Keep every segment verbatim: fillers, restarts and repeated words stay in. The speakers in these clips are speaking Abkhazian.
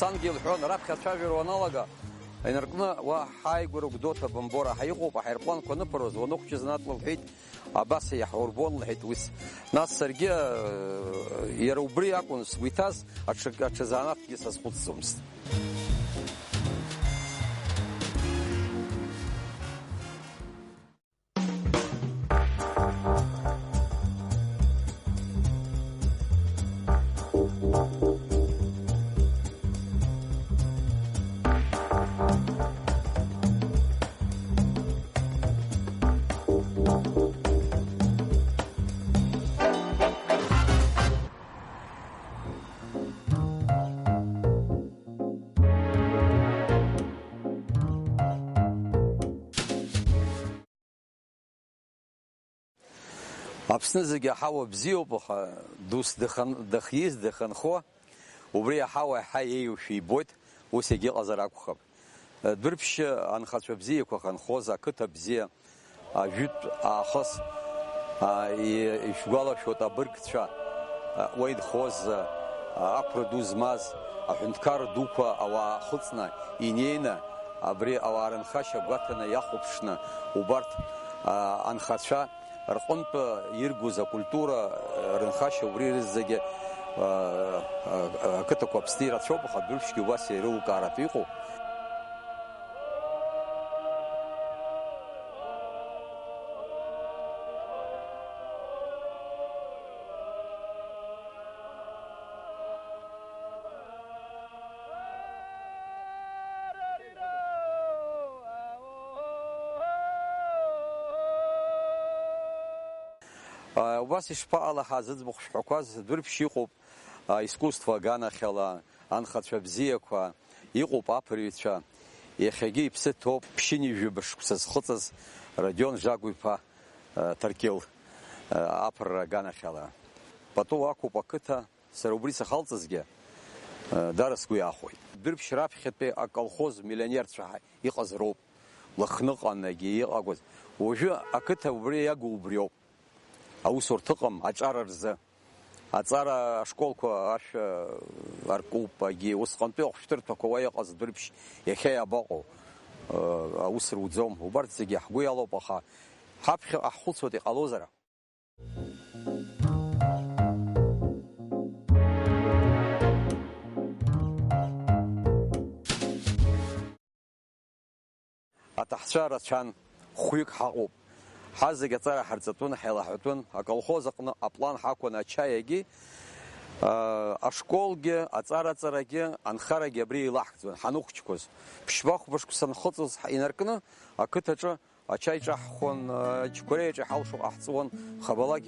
Сангьы илҳәон, раԥхьа ацәажәара уаналага, инаркны уа ҳааигәара Гәдоуҭа Бамбора ҳаиҟоуп, аҳаирпланқәа аныԥыруаз, уаныхәҷыз Натла лҳәеит, абас иаҳурбон, лҳәеит, уи. Нас саргьы, э, иара убри акәын сгәы иҭаз, аҽак-, аҽа занааҭкгьы сазхәыцӡомызт. Аԥсны зегьы аҳауа бзиоуп, аха дус дахьан-, дахьиз, дахьынхо, убри аҳауа еиҳа еиушәа ибоит, ус егьыҟазар акәхап. Дәырԥшьы анхацәа бзиақәа ханхоз, ақыҭа бзиа, ажәытә аахыс, а, и-, ишәгәалашәоит абыргцәа, а, уа инхоз, а, ақәра ду змаз, аҳәынҭқар дуқәа ауаа хыҵны инеины, абри ауаа рынхашьа гәаҭаны иахәаԥшны убарҭ, а, анхацәа рҟынтә иргоз акультура, а, рынхашьа убри рызегьы, а, а, ақыҭақәа Аԥсны ирацәоуп, аха Дәырԥшьгьы убас еилукааратәы иҟоуп. Убас ишԥаҟалаҳа зыӡбахә шҳәақәаз, Дәырԥшь иҟоуп, аискусство аганахьала, анхацәа бзиақәа, иҟоуп аԥырҩцәа, иахьагьы иԥсы ҭоуп ԥшьынҩажәи жәаба шықәса зхыҵыз Родион Жагәа-иԥа, Ҭаркьыл, аԥырра аганахьала. Пату ақәуп ақыҭа, сара убри сахьалҵызгьы, дара сгәы иахәоит. Дәырԥшь раԥхьатәи аколхоз миллионерцәа иҟаз роуп, Лыхныҟангьы иҟақәаз. Уажәы ақыҭа убри иагу убриоуп. Аусурҭа ыҟам аҿар рзы. Аҵара ашколқәа ашәа аркуп, агьи усҟантәи ахәшәтәырҭақәа уа иҟаз Дәырԥшь иахьа иабаҟоу? Аус руӡом. Убарҭ зегьы ҳгәы иалоуп, аха ҳаԥхьаҟа ҳхәыцуеит, иҟалозар. Аҭахцәа рацәан, хәҩык ҳаҟоуп. Ҳазегь аҵара ҳарҵатәын, ҳаилаҳәатәын, аколхоз аҟны аплан ҳақәын ачаиагьы, аа, ашколгьы, аҵараҵарагьы, анхарагьы абри еилаҳкӡон, ҳанхәыҷқәаз. Ԥшьба-хәба шықәса нхыҵыз ҳ-, инаркны, ақыҭаҿы ачаи ҿаҳхон, ачқәреи аҿы иҳалшо ҟаҳҵон, хабалак.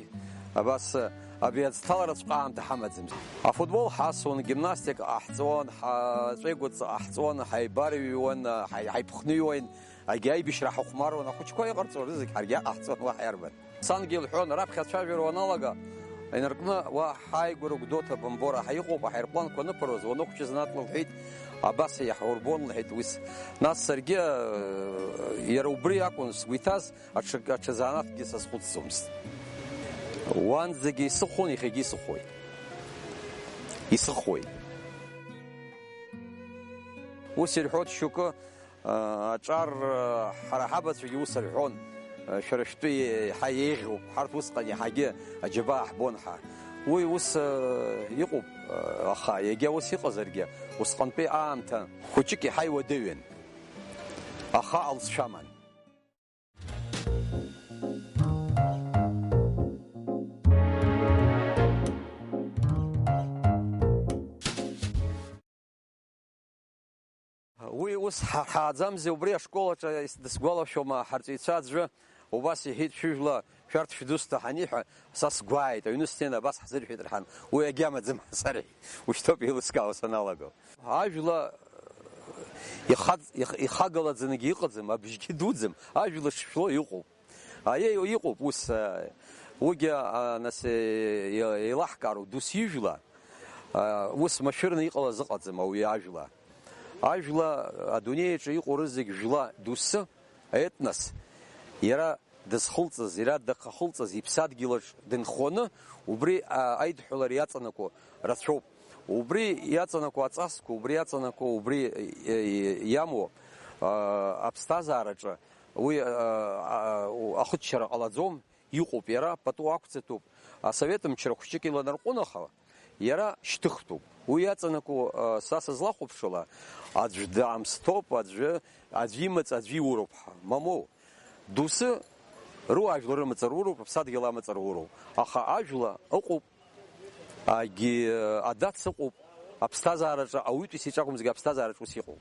Абас, абри аӡҭалараҵәҟьа аамҭа ҳамаӡамызт. Афутбол ҳасуан, гимнастика ҟаҳҵон, ҳаҵәеигәыҵа ҟаҳҵон, ҳаибарыҩуан, ҳаи-, ҳаиԥхныҩуан, агьи аибашьра ҳахәмаруан, ахәыҷқәа иҟарҵо рызегь ҳаргьы иаҟаҳҵон, уаҳа иарбан. Сангьы илҳәон, раԥхьа ацәажәара уаналага, инаркны уа ҳааигәара Гәдоуҭа Бамбора ҳаиҟоуп, аҳаирпланқәа аныԥыруаз, уаныхәҷыз Натла лҳәеит, абас иаҳурбон лҳәеит, ус. Нас саргьы, э, иара убри акәын сгәы иҭаз, Аҽак-, аҽазанааҭгьы сазхәыцӡомызт. Уанӡагьы исыхәон, иахьагьы исыхәоит. Исыхәоит. Ус ирҳәоит шьоукы, а, аҿар, а, ҳара ҳабацәагьы ус рҳәон, а, шәара шәтәы еиҳа еиӷьуп, ҳарҭ усҟан иаҳагьы аџьабаа ҳбон ҳәа. Уи ус, а, иҟоуп, а, аха иагьа ус иҟазаргьы, усҟантәи аамҭа хәыҷык иаҳа иуадаҩын. Аха алҵшәа аман. Уи ус ҳа-, ҳааӡамзи, убри ашкол аҿы ис-, дысгәалашәома, ҳарҵаҩцәа аӡәы убас иҳәеит, шәыжәла шәарҭ шәдусҭа ҳаниҳәа, са сгәааит, аҩны снеины абас ҳзырҳәеит рҳәан, уи агьамаӡам ҳәа сарҳәеит, ушьҭоуп еилыскаауа саналага. Ажәла ихаҵ-, их-, ихагалаӡангьы иҟаӡам, абжьгьы дуӡӡам, ажәла шшәло иҟоуп. Аиеи, иҟоуп ус, а, уигьы, а, нас, е-, е-, еилаҳкаароуп, дус ижәла, а, ус машәырны иҟалаз ыҟаӡам ауаҩы ажәла. Ажәла, адунеи аҿы иҟоу рызегь жәла, дусы, етнос, иара дызхылҵыз, иара дахьахылҵыз иԥсадгьылаҿ дынхоны, убри, а, аидҳәалара иаҵанакуа рацәоуп. Убри иаҵанакуа аҵасқәа, убри иаҵанакуа, убри, е, е, иамоу, а, аԥсҭазаараҿы уи, а, а, ахыччара ҟалаӡом, иҟоуп иара, пату ақәҵатәуп. Асовет мчра хәҷык иланарҟәын, аха иара шьҭыхтәуп. Уи иаҵанакуа, а, са сызлахәаԥшуала, аӡә даамсҭоуп, аӡәы, аӡәы имаҵ, аӡәы иуроуп ҳәа. Мамоу, доусы руа ажәлар рымаҵ руроуп, аԥсадгьыл амаҵ руроуп. Аха ажәла ыҟоуп, агьи, адац ыҟоуп, аԥсҭазаараҿы, ауаҩытәыҩса иҿы акәымзаргьы аԥсҭазаараҿы ус иҟоуп.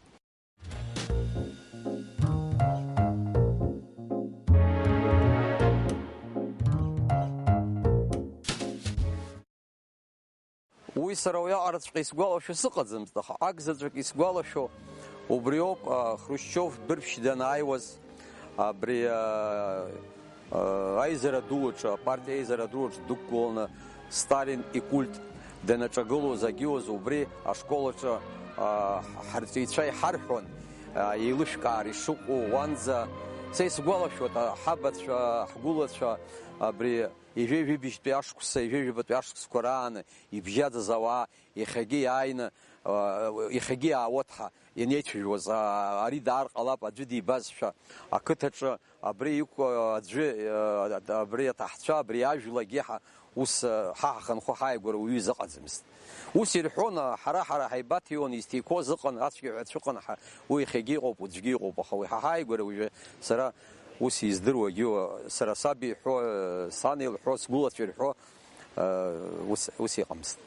Уи сара уиаҟараҵәҟьа исгәалашәо сыҟаӡамызт, аха акзаҵәык исгәалашәо убриоуп, а, Хрушьчов Дәырԥшь данааиуаз, абри, а, а, аизара ду аҿы, апартиа аизара ду аҿы дықәгыланы Сталин икульт данаҿагылоз, агьиуаз убри ашкол аҿы, а, ҳарҵаҩцәа иҳарҳәон, а, еилышәкаара ишыҟоу уанӡа. Са исгәалашәоит, а, ҳабацәа, ҳгәылацәа, абри ҩажәи жәибжьтәи ашықәса, ҩажәи жәабатәи ашықәсқәа раан ибжьаӡыз ауаа иахьагьы иааины, а, иахьагьы иаауеит ҳәа ианеицәажәоз, а, ари даар ҟалап, аӡәы дибазшәа, ақыҭаҿы абри иқәу аӡәы, а, абри аҭаҳцәа, абри ажәлагьы ҳа-, ус, а, ҳа ҳахынҳәы ҳааигәара уаҩы изыҟаӡамызт. Ус ирҳәон, а, ҳара, ҳара ҳаибаҭиуан, изҭеиқәоз ыҟан, ацәгьа ҳәа ацәыҟан ҳәа, уи иахьагьы иҟоуп, уаҵәгьы иҟоуп, аха уи ҳа ҳааигәара уажәы сара ус издыруагьы, сара саб иҳәо, сан илҳәо, сгәылацәа ирҳәо, ус, ус иҟамызт.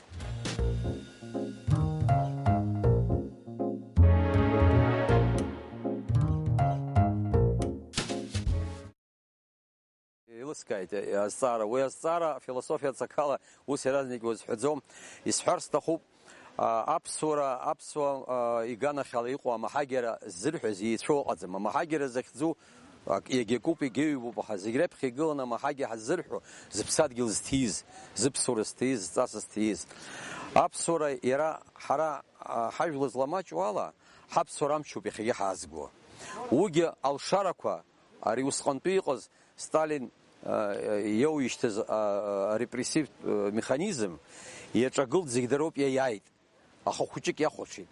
Еилыскааит, е, азҵаара. Уи азҵаара философиа ҵакала ус иаразнак иузҳәаӡом. Исҳәар сҭахуп, а, аԥсуара, аԥсуа, а, иганахьала иҟоу амаҳагьара ззырҳәаз еицәоу ыҟаӡам. Амаҳагьара захьӡу ак-, иагьакуп, иагьаҩбоуп, аха зегь раԥхьа игыланы амаҳагьа ҳаззырҳәо, зыԥсадгьыл зҭиз, зыԥсуара зҭиз, зҵаса зҭиз. Аԥсуара иара ҳара, а, ҳажәла зламаҷу ала, ҳаԥсуара амчуп иахьагьы ҳаазго. Уигьы алшарақәа, ари усҟантәи иҟаз Сталин, а, иоуишьҭыз, а, арепрессивтә, а, механизм иаҿагылт, зегь дароуп иаиааит. Аха хәыҷык иахәаҽит.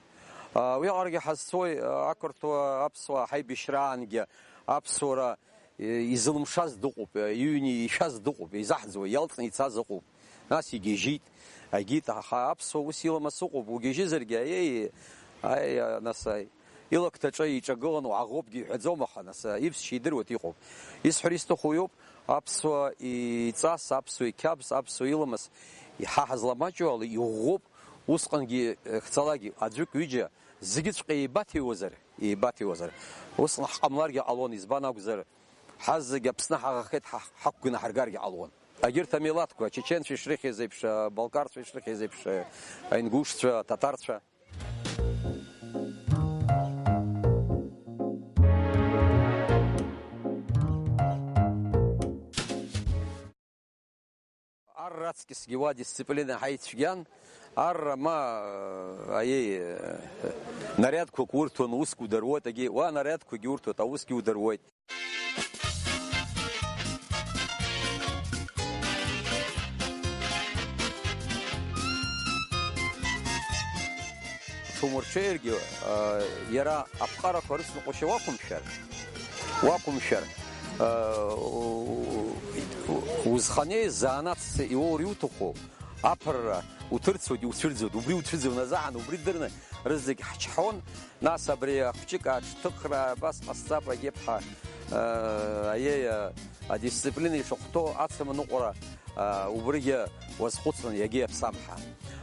А, уиаҟарагьы ҳазцои, а, ақырҭуа, аԥсуаа ҳаибашьраангьы аԥсуара, е, изылымшаз дыҟоуп, е, иҩны ишәаз дыҟоуп, изаҳӡуа, иалҵны ицаз ыҟоуп. Нас игьежьит, агьит, аха аԥсуа ус иламыс ыҟоуп, угьежьызаргьы, аиеи, аи, а, нас, аи. Илакҭаҿы иҿагылан уаӷоупгьы иҳәаӡом, аха нас, а, иԥсшьа идыруеит иҟоуп. Исҳәар исҭаху иоуп, аԥсуа иҵас, аԥсуа иқьабз, аԥсуа иламыс, иҳа ҳазламаҷу ала иӷәӷәоуп, усҟангьы, э, хцалакгьы, аӡәык ҩыџьа, зегьыҵәҟьа еибаҭиуазар, еибаҭиуазар. Усҟан ҳҟамларгьы ҟалон, избан акәзар, ҳазегь Аԥсны ҳаӷахеит, ҳа-, ҳақәганы ҳаргаргьы ҟалон. Егьырҭ амилаҭқәа, ачеченцәа ишрыхьыз еиԥш, абалкарцәа ишрыхьыз еиԥш, аингушцәа, аҭаҭарцәа. Ар раҵкьысгьы уа дисциплина ҳаицәгьан, арра ма, аиеи, нарядқәак урҭон, уск удыруеит, егьи уа нарядқәагьы урҭоит, аусгьы удыруеит. Ҭумырҽеиргьы, а, иара аԥҟарақәа рыцныҟәашьа уақәымшәар, уақәымшәар, а, у-, у-, узханеи занааҭс иуоур иуҭаху, аԥырра уҭырцоит, иуцәырӡуеит, убри уцәыӡуан азаҳан, убри дырны рызегь ҳчҳон, нас абри ахәҷык аҽҭыхра абас ҟасҵап, агьеԥҳа, а, аиеи, а, адисциплина ишахәҭоу ацымныҟәара, а, убригьы уазхәыцлан, иагьа иаԥсам ҳәа.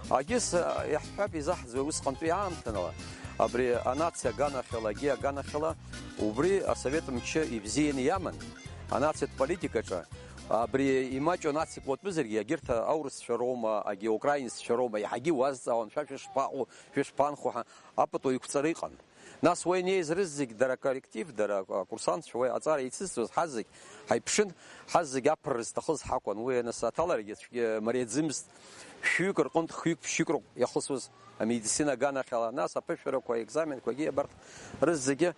Агьыс, а, иаҳҳәап, изаҳӡуеи усҟантәи аамҭанала, абри анациа аганахьала, агьи аганахьала, убри асовет мчы ибзианы иаман, анациатә политикаҿы, абри имаҷу анациклатәызаргьы, агьырҭ аурысцәа роума, агьи украинеццәа роума, иаҳагьы уазҵаауан, шәа шәышԥаҟоу, шәышԥанхо ҳәа, апату иқәҵара иҟан. Нас уа инеиз рызегь дара аколлектив, дара акурсантцәа, уа аҵара еицызҵоз ҳазегь ҳаиԥшын, ҳазегь аԥырра зҭахыз ҳакәын. Уи аныс аҭаларагьы аӡәгьы мариаӡымызт. Шәҩык рҟынтә хҩык-ԥшьҩык рыҟ иахысуаз амедицина аганахьала, нас аԥышәарақәа, аекзаменқәагьы абарҭ рызегьы.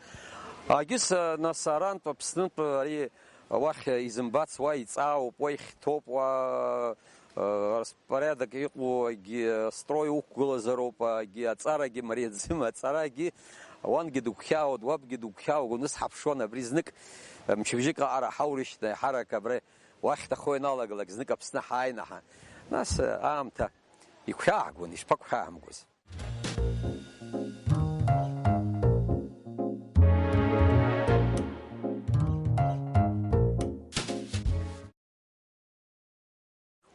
Агьыс, нас арантә Аԥснынтә ари Уахь изымбац уа иҵаауп, уа ихьҭоуп, уа, э, распорядок иҟоу, егьи, э, строй уқәгылазароуп, егьи аҵарагьы мариаӡым, аҵарагьы уангьы дыгәхьаауеит, уабгьы дыгәхьаауеит, уныс ҳаԥшуан абри знык, э, мчыбжьык аҟара ҳаурышьҭны, ҳарак абра уахьҭахо ианалагалак, знык Аԥсны ҳааины ҳа-, нас, э, аамҭа игәхьааҳгон, ишԥагәхьааҳамгоз?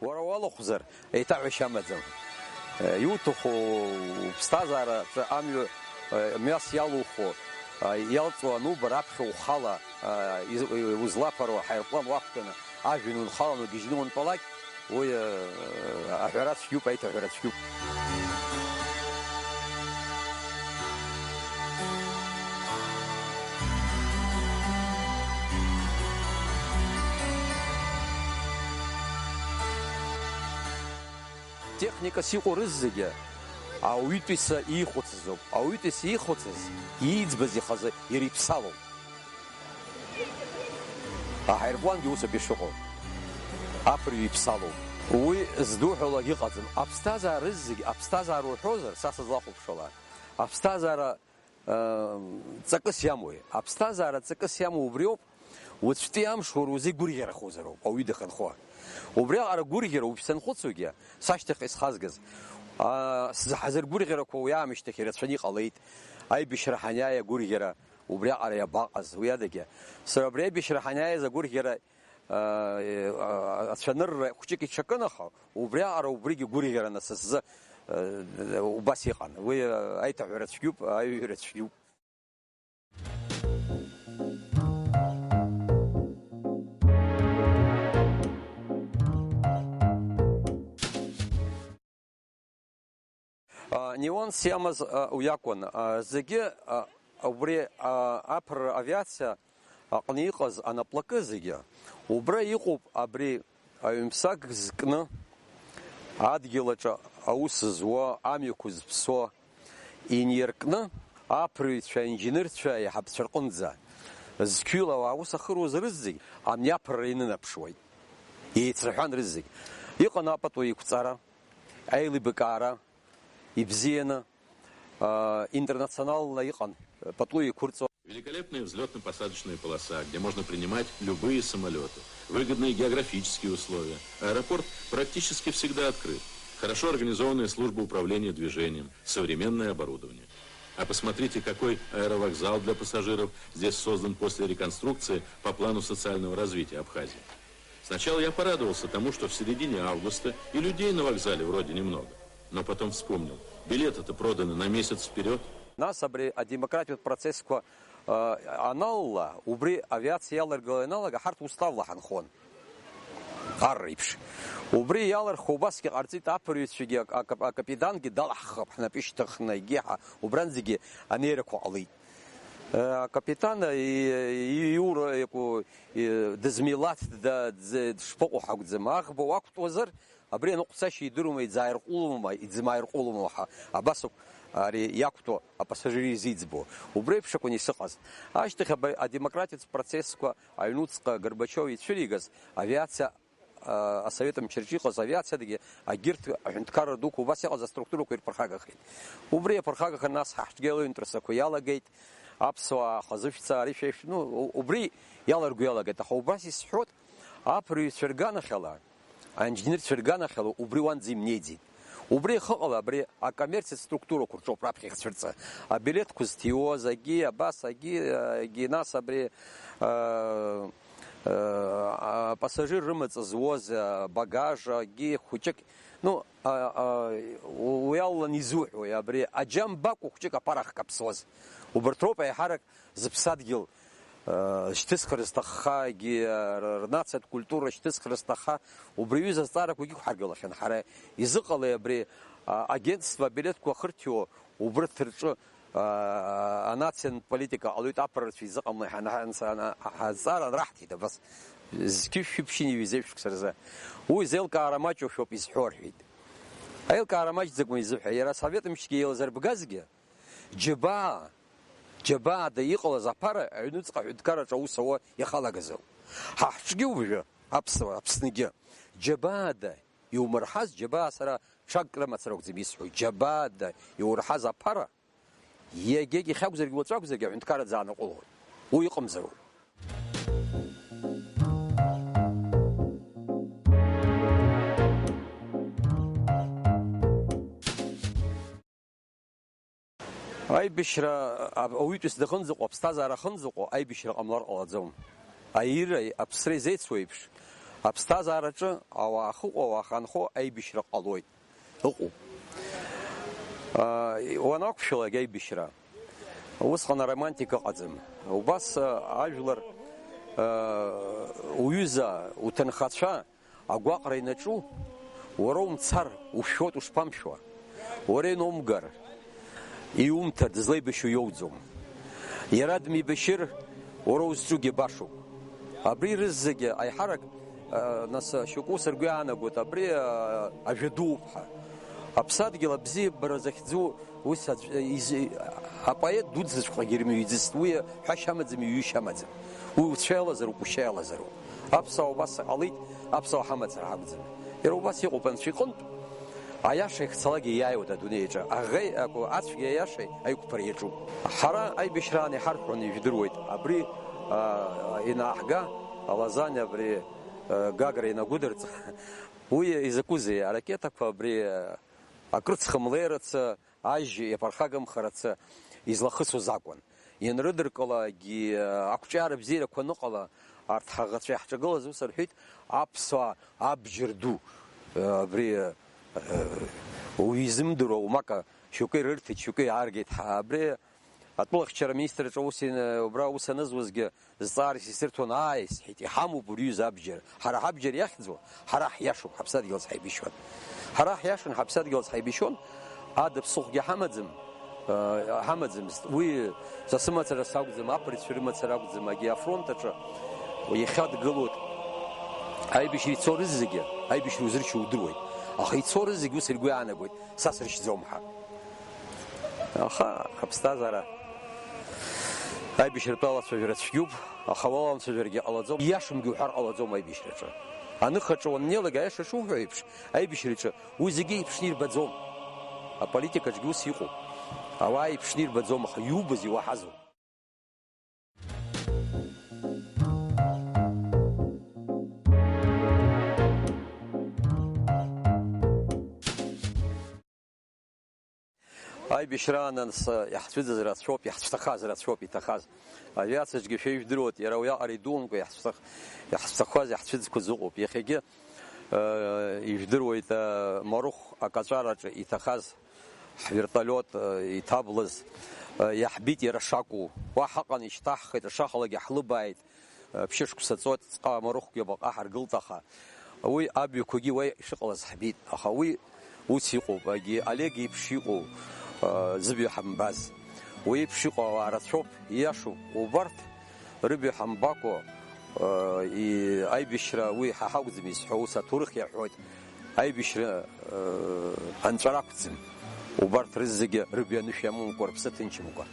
Уара уалахәзар, еиҭаҳәашьа амаӡам. Иуҭаху уԥсҭазаараҿы амҩа, мҩас иалуху, иалҵуа ануба, раԥхьа ухала, из-, узлаԥароу аҳаирплан уақәтәаны, ажәҩан унхалан угьежьны уантәалак, уи, аҳәара цәгьоуп, аиҭаҳәара цәгьоуп. Техникас иҟоу рызегьы ауаҩытәыҩса иихәыцыз ауп. Ауаҩытәыҩса иихәыцыз, ииӡбаз ихазы иара иԥсалоуп. Аҳаирплангьы усоуп ишыҟоу. Аԥырҩы иԥсалоуп. Уи здуҳәалак иҟаӡам. Аԥсҭазаара рызегь, аԥсҭазаара уҳәозар, са сызлахәаԥшуала, аԥсҭазаара, э, ҵакыс иамои? Аԥсҭазаара ҵакыс иамоу убриоуп, уаҵәтәи амш уара узы игәырӷьарахозароуп, ауаҩы дахьынхо. Убриаҟара гәырӷьара уажә санхәыцуагьы, сашьҭахьҟа исхазгаз, а, сзы-, ҳазыргәырӷьарақәа уи аамышьҭахь ирацәаны иҟалеит, аибашьра ҳаниааи агәырӷьара, убриаҟара иабаҟаз, уи адагьы. Сара абри аибашьра ҳаниааиз агәырӷьара, а, а, ацәанырра хәҷык иҽакын, аха убриаҟара убригьы гәырӷьараны са сзы, а, убас иҟан. Уи, а, аиҭаҳәара цәгьоуп, аиҩра цәгьоуп. А, нюанс иамаз, а, уи акәын. А, зегьы, а, убри, а, аԥырра авиациа аҟны иҟаз анаплакы зегьы, убра иҟоуп абри аҩымсаг зкны, адгьыл аҿы аус зуа, амҩақәа зыԥсуа, иниркны аԥырҩцәа, аинженерцәа, аиҳабцәа рҟынӡа. Зқьҩыла ауаа аус ахыруаз рызегь ани аԥырра инынаԥшуеит. Еицырҳәан рызегь. Иҟан апату еиқәҵара, аилибакаара, ибзианы, аа, интернационалла иҟан, пату еиқәырҵо. Великолепная взлётно-посадочная полоса, где можно принимать любые самолёты. Выгодные географические условия. Аэропорт практически всегда открыт. Хорошо организованная служба управления движением, современное оборудование. А посмотрите, какой аэровокзал для пассажиров здесь создан после реконструкции по плану социального развития Абхазии. Сначала я порадовался тому, что в середине августа и людей на вокзале вроде немного. Но потом вспомнил, билеты-то проданы на месяц вперёд. Нас абри адемократиатә процессқәа, э, аналла, убри авиациа иаларгылара ианалага, ҳарҭ уставла ҳанхон. Ар реиԥш. Убри иалырхуа убасгьы ҟарҵеит, аԥырҩцәагьы, ак-, ак-, акапитангьы далаҳхып ҳнапы ишьҭыхны, егьи ҳа-, убранӡагьы анеирақәа ҟалеит. Э, акапитан, и-, и-, иура, ику-, и-, дызмилаҭда, дзы-, дышԥаҟоу ҳакәӡам. Аӷба уақәтәазар, абри аныҟәцашьа идыруама, иӡааирҟәылома, иӡмааирҟәылома ҳа. Абас ауп ари иақәтәоу апассажир изиӡбо. Убри еиԥш акәын исыҟаз. Ашьҭахь абри адемократиатә процессқәа аҩнуҵҟа Горбачиов ицәыригаз авиациа, а, асовет мчраҿы иҟаз авиациадагьы агьырҭ аҳәынҭқарра дуқәа убас иҟаз аструктурақәа ирԥырхагахеит. Убри иаԥырхагахар, нас ҳа ҳҿгьы алаҩнтә рацәақәа иалагеит, аԥсуаа хазышәҵа, ари шәеишә-, ну, у-, убри иалаго иалагеит, аха убас исҳәот, аԥырҩцәа рганахьала, аинженерцәа рганахьала убри уанӡа имнеиӡеит. Убри ихыҟала абри акоммерциатә структурақәа рҿоуп раԥхьа ихцәырҵы. Абилеҭқәа зҭиуаз, агьи, абас, агьи, агьи, нас абри, а, а, апассажир рымаҵ зуаз, а, багаж, агьи хәыҷык. Ну, а, а, у-, уи аллан изуҳәои, абри аџьамбакәа хәҷык аԥара ахькаԥсуаз. Убарҭ роуп еиҳарак зыԥсадгьыл, э, шьҭысхыр зҭахха, егьи, э, р-, рнациатә культура шьҭысхыр зҭахха, убри аҩыза азҵаарақәагьы ықәҳаргылахьан. Ҳара изыҟалеи абри, а, агентство абилеҭқәа ахырҭиуа убырҭ рҿы, а, анациатә политика ҟалоит аԥыррацәа изыҟамлеи ҳәа ана-, ана-, ана-, ҳазҵаара анраҳҭеит абас, зқьышә шәиԥшьыни ҩажәи шықәса рзы. Уи зеилкаара маҷушәоуп изҳәо рҳәеит. Аилкаара маҷӡакәны изыҳәа, иара асовет мчгьы еилазырбгазгьы, џьабаа, џьабаада иҟалаз аԥара аҩнуҵҟа аҳәынҭқарраҿы аус ауа иахалагаз ауп. Ҳа ҳҿгьы уажәы, аԥсуаа, Аԥсныгьы, џьабаада иумырҳаз, џьабаа сара ҽак рымацара акәӡам исҳәо, џьабаада иурҳаз аԥара, егьагь иахьакәзаргьы уаҵәы акәзаргьы аҳәынҭқарра дзааныҟәылоит. Уи иҟамзароуп. Аибашьра, а, ауаҩытәыҩса дахынӡаҟоу, аԥсҭазаара ахынӡаҟоу аибашьра ҟамлар ҟалаӡом. Аиреи аԥсреи зеицу еиԥш, аԥсҭазаараҿы ауаа ахьыҟоу, ауаа ахьаанхо аибашьра ҟалоит. Ыҟоуп. А, уанақәшәалак аибашьра, усҟан аромантика ыҟаӡам. Убас, а, ажәлар, а, уҩыза, уҭынхацәа, агәаҟра инаҿу, уара умцар, ушәоит ушԥамшәуа? Уара ианумгар, иумҭар, дызлеибашьу иоуӡом. Иара дмеибашьыр, уара узҿугьы башоуп. Абри рызегьы аиҳарак, а, нас, шьоукы ус ргәы иаанагоит, абри, а, ажәа дууп ҳәа. Аԥсадгьыл абзиабара захьӡу Ус аӡә, из-, апоет дуӡӡаҵәҟьагьы ирымҩаӡацт, уи ҳәашьа амаӡам, иҩышьа амаӡам. Уи уцәа иалазароуп, ушьа иалазароуп. Аԥсуаа убас ҟалеит, аԥсуаа ҳамацара ҳакәӡам. Иара убас иҟоуп Анцәа иҟынтә, аиаша иахьцалакгьы иааиуеит адунеи аҿы. Аӷеи, акәу, ацәгьеи аиашеи аиқәԥара иаҿуп. Ҳара аибашьраан иҳарҳәон, ижәдыруеит, абри, а, ианааҳга, алазан абри, а, Гагра ианагәыдырҵ, уи изакәызеи, аракетақәа абри, а, акрыцхымлерацы, ажь иаԥырхагамхарацы излахысуаз акәын. Ианрыдыркылогьы, ақәҿиара бзиарақәа аныҟала, арҭ ҳаӷацәа иаҳҿагылаз ус рҳәеит, аԥсуаа абџьар ду, абри, уаҩы изымдыруа уамак шьоукы ирырҭеит, шьоукы иааргеит, ҳа абри атәылахьчара аминистрраҿы аус ин-, убра аус анызуазгьы зҵаарас исырҭон, ааи, сҳәеит, иҳамоуп уи рҩыза абџьар. Ҳара ҳабџьар иахьӡу, ҳара ҳиашоуп, ҳаԥсадгьыл азы ҳаибашьуан. Ҳара ҳиашан, ҳаԥсадгьыл азы ҳаибашьуан, ада ԥсыхәгьы ҳамаӡам, э, ҳамаӡамызт. Уи са сымацара сакәӡам, аԥырҩцәа рымацара акәӡам, агьи афронт аҿы иахьа дгылоит. Аибашьра ицо рызегьы, аибашьра узыршьуа удыруеит. Аха ицо рызегьы ус ргәы иаанагоит, са сыршьӡом ҳәа. Аха аԥсҭазаара аибашьратә алацәажәара цәгьоуп, аха уаламцәажәаргьы ҟалаӡом, ииашамгьы уҳәар ҟалаӡом аибашьраҿы. Аныхаҿы уаннеилак, аиаша шуҳәо еиԥш, аибашьраҿы уи зегьы еиԥшны ирбаӡом. Аполитикаҿгьы ус иҟоуп. Ауаа еиԥшны ирбаӡом, аха иубаз иуаҳазоуп. Аибашьраан анс иаҳцәыӡыз рацәоуп, иаҳцәҭахаз рацәоуп иҭахаз. Авиациаҿгьы шәа ижәдыруеит, иара уиаҟара идуумкәа иаҳцәҭах-, иаҳцәҭахаз, иаҳцәыӡқәаз ыҟоуп. Иахьагьы, э, ижәдыруеит, э, Марыхә акаҵәараҿы иҭахаз ҳвертолиот, э, иҭаблыз, э, иаҳбеит иара шакәу. Уа ҳаҟан ишьҭаҳхит, ашахалагьы ҳлыбааит. Ԥшьышықәса ҵуеит, ҵҟа Марыхәгьы абаҟа ҳаргылт, аха уи абҩақәагьы уа ишыҟалаз ҳбеит, аха уи ус иҟоуп, агьи Олег иеиԥш иҟоу, зыбҩа ҳамбаз. Уи еиԥш иҟоу ауаа рацәоуп, ииашоуп, убарҭ рыбҩа ҳамбакәа, и-, аибашьра уи ҳа ҳакәӡам изҳәо, ус аҭоурых иаҳәоит. Аибашьра, э, анҵәара ақәӡам. Убарҭ рызегьы рыгәҩа анышә иамамкәа, рыԥсы ҭынчымкәа.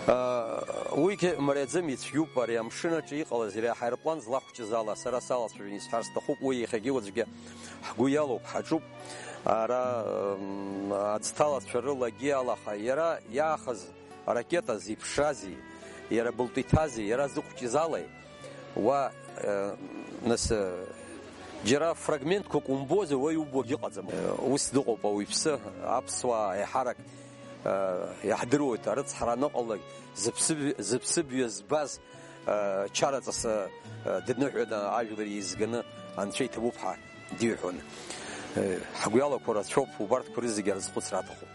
Э, уигьы мариаӡам, ицәгьоуп ари амшын аҿы иҟалаз, иара аҳаирплан злахәҷыз ала, сара салацәажәон исҳәар сҭахуп, уи иахьагьы уаҵәгьы ҳгәы иалоуп, ҳаҿуп. Ара, м, аӡҭалацәа рылагьы алаха, иара иаахыз аракета зеиԥшрази, иара былтәы иҭази, иара зыхәҷыз алеи? Уа, э, нас, э, џьара фрагментқәак умбозар, уа иубогь ыҟаӡам. Э, ус дыҟоуп ауаҩԥсы, аԥсуаа еиҳарак, э, иаҳдыруеит, арыцҳара аныҟалалак, зыԥсыб-, зыԥсыбаҩ збаз, э, чараҵас, э, дныҳәаны ажәлар еизганы анцәа иҭабуп ҳәа диҳәон. Э, ҳгәы иалақәо рацәоуп, убарҭқәа рызегьы арызхәыцра аҭахуп.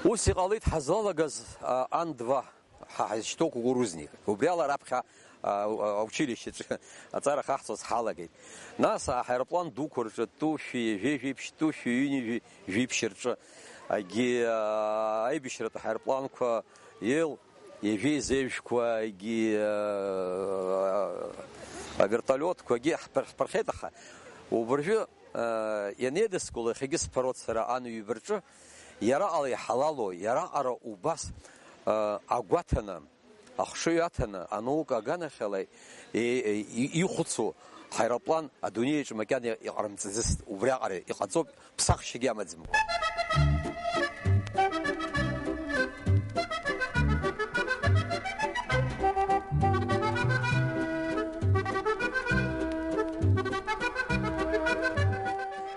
Ус иҟалеит ҳазлалагаз, а, Ан два, ҳа ҳазышьҭоу кукурузник. Убри ала раԥхьа, а, а, аучилищеҿы аҵара ахаҳҵоз ҳалагеит. Нас аҳаирплан дуқәа рҿы, ту шәи жәеи жәиԥшь, ту шәи ҩынҩажәи жәиԥшь рҿы, агьи, а, аибашьратә ҳаирпланқәа, ел, ижәеизеижәқәагьы, а, авертолиотқәагьы ҳԥыр-, ҳԥырхеит, аха Убыржәы, э, ианеидыскыло, иахьагьы сԥароуп сара ан ҩба рҿы, иараҟара иҳалалу, иараҟара убас, э, агәаҭаны, ахшыҩ аҭаны, анаука аганахьала и-, и-, ихәыцу ҳаирплан адунеиаҿ макьана иҟарымҵаӡыцт, убриаҟара иҟаҵоуп, ԥсахшьагьы амаӡамкәа.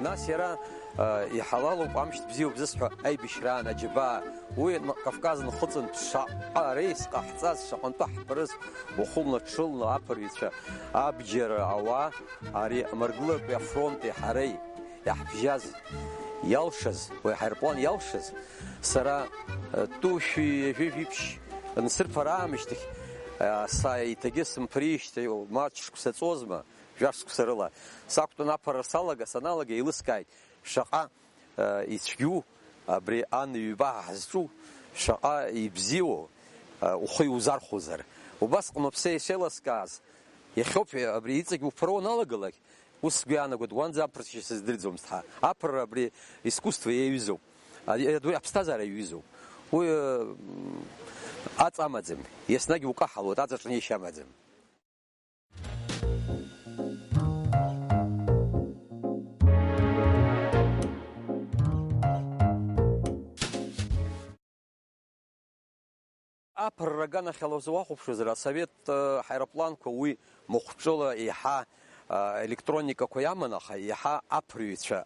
Нас иара, э, иҳалалуп, амшьҭ бзиоуп зысҳәо аибашьраан аџьабаа. Уи н-, Кавказ нхыҵынтә шаҟа реис ҟаҳҵаз, шаҟантәы ҳԥырыз, ухылны-ҽылны аԥырҩцәа, абџьар ауаа, ари амыргылатәи афронти ҳареи иаҳбжьаз, иалшаз, уи аҳаирплан иалшаз, сара, э, тәышәи ҩажәи жәиԥшь нсырԥар аамышьҭахь, э, са еиҭагьы сымԥрижьҭеи маҷк шықәса ҵуазма, жәаф шықәса рыла, сақәтәаны аԥырра салага, саналага, еилыскааит, шаҟа, э, ицәгьоу абри ан ҩба ҳазҿу, шаҟа ибзиоу, э, ухы иузархәозар. Убасҟаноуп са ишеилыскааз, иахьоуп абри иҵегь уԥыруа уналагалак, ус сгәы иаанагоит, уанӡа аԥырцәа сыздырӡомызт ҳәа. Аԥырра абри искусство иаҩызоуп. А, абри аԥсҭазаара иаҩызоуп. Уи, э, аҵа амаӡам, еснагь укаҳалоит, аҵаҿы неишьа амаӡам. Аԥырра аганахьала узуахәаԥшуазар, асовет, э, ҳаирпланқәа уи махәҿыла еиҳа, э, електроникақәа иаман, аха еиҳа аԥырҩцәа.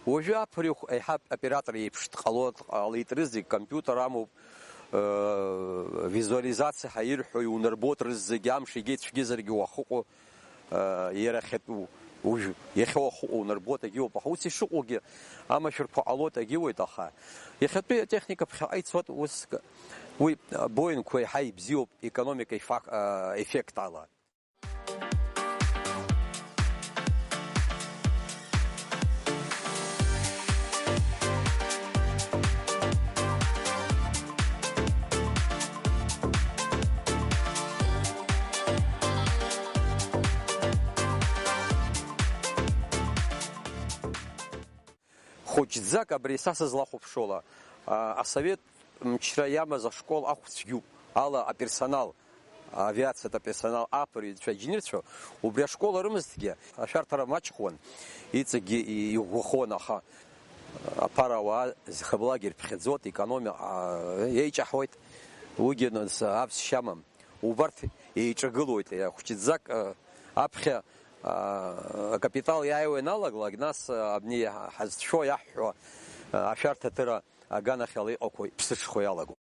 Уажәы аԥырҩы еиҳа оператор еиԥш дҟало, дҟалеит, рызегь компиутер амоуп, э, визуализациа ҳәа ирҳәо иунарбоит, рызегь амш егьи цәгьазаргьы уахыҟоу. Иара иахьатәу, уажә иахьа уахыҟоу унарбоит, егьиуп, аха ус ишыҟоугьы амашәырқәа ҟалоит, егьиуеит, аха иахьатәи атехника ԥхьаҟа ицоит, ус, уи, Боингқәа еиҳа ибзиоуп, економика ефак-, а, еффект ала. Хәыҷӡак абри са сызлахәаԥшуала, а, асовет мчра иамаз ашкол ахә цәгьоуп, ала аперсонал, авиациатә аперсонал, аԥырҩцәа, аинженерцәа, убри ашкол рымазҭгьы, ашәарҭара маҷхуан, иҵегьгьы и-, иӷәӷәахон, аха аԥара ауаа зхы-благьы рԥхьаӡоит, економика, а, еиҷаҳуеит, уигьы нас аԥсшьа амам. Убарҭ еиҿагылоит, хәҷыӡак, а, аԥхьа, а, акапитал иааиуа ианалаглак, нас, а, абни ҳазцәшәо иаҳҳәо, а, ашәарҭаҭыра аганахьала иҟақәоу иԥсыҽхо иалагоит.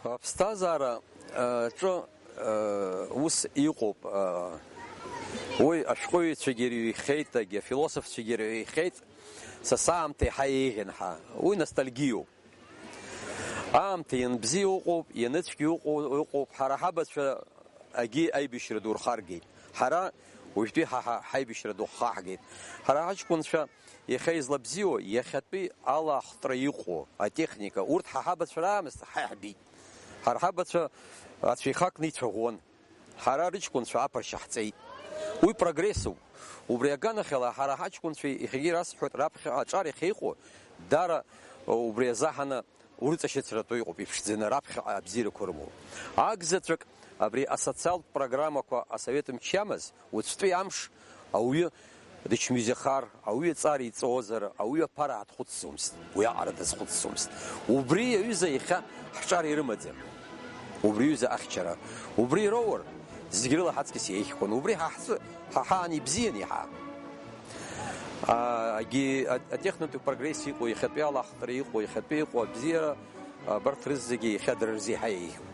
Аԥсҭазаара, э, ҿы, э, ус иҟоуп, э, уи ашәҟәыҩҩцәагьы ирыҩхьеит, егьи афилософцәагьы ирыҩхьеит, са саамҭа еиҳа еиӷьын ҳәа. Уи ностальгиоуп. Аамҭа ианбзиа ыҟоуп, ианыцәгьа ыҟоу-, ыҟоуп. Ҳара ҳабацәа агьи аибашьра ду рхаргеит. Ҳара уажәтәи ҳа, ҳа, ҳаибашьра ду ҳхаҳгеит. Ҳара ҳаҷкәынцәа иахьа излабзиоу, иахьатәи алахтра иҟоу атехника, урҭ ҳа ҳабацәа раамысҭ ҳа иаҳбеит. Ҳара ҳабацәа ацәеихакны ицәаӷәон. Ҳара рыҷкәынцәа аԥыршьа ҳҵеит. Уи прогрессуп. Убри аганахьала ҳара ҳаҷкәынцәа, иахьагьы расҳәоит, раԥхьа аҿар иахьа иҟоу, дара убри азаҳаны урыҵашьыцратәы иҟоуп, иԥшӡаны, раԥхьаҟа абзиарақәа рымоуп. Акзаҵәык абри асоциалтә программақәа асовет мчы иамаз, уаҵәтәи амш ауаҩы дычмазаҩхар, ауаҩы ҵар иҵозар, ауаҩы аԥара дхәыцӡомызт, уиаҟара дазхәыцӡомызт. Убри аҩыза иахьа ҳҿар ирымаӡам. Убри аҩыза ахьчара. Убри ироур, зегь рыла ҳаҵкьыс еиӷьхон. Убри ҳа ҳзы, ҳа ҳаан ибзиан иаҳа. А, агьи а-, атехнотә прогресс иҟоу, иахьатәи алахтра иҟоу, иахьатәи иҟоу абзиара, абарҭ рызегьы иахьа дара рзы еиҳа еиӷьуп.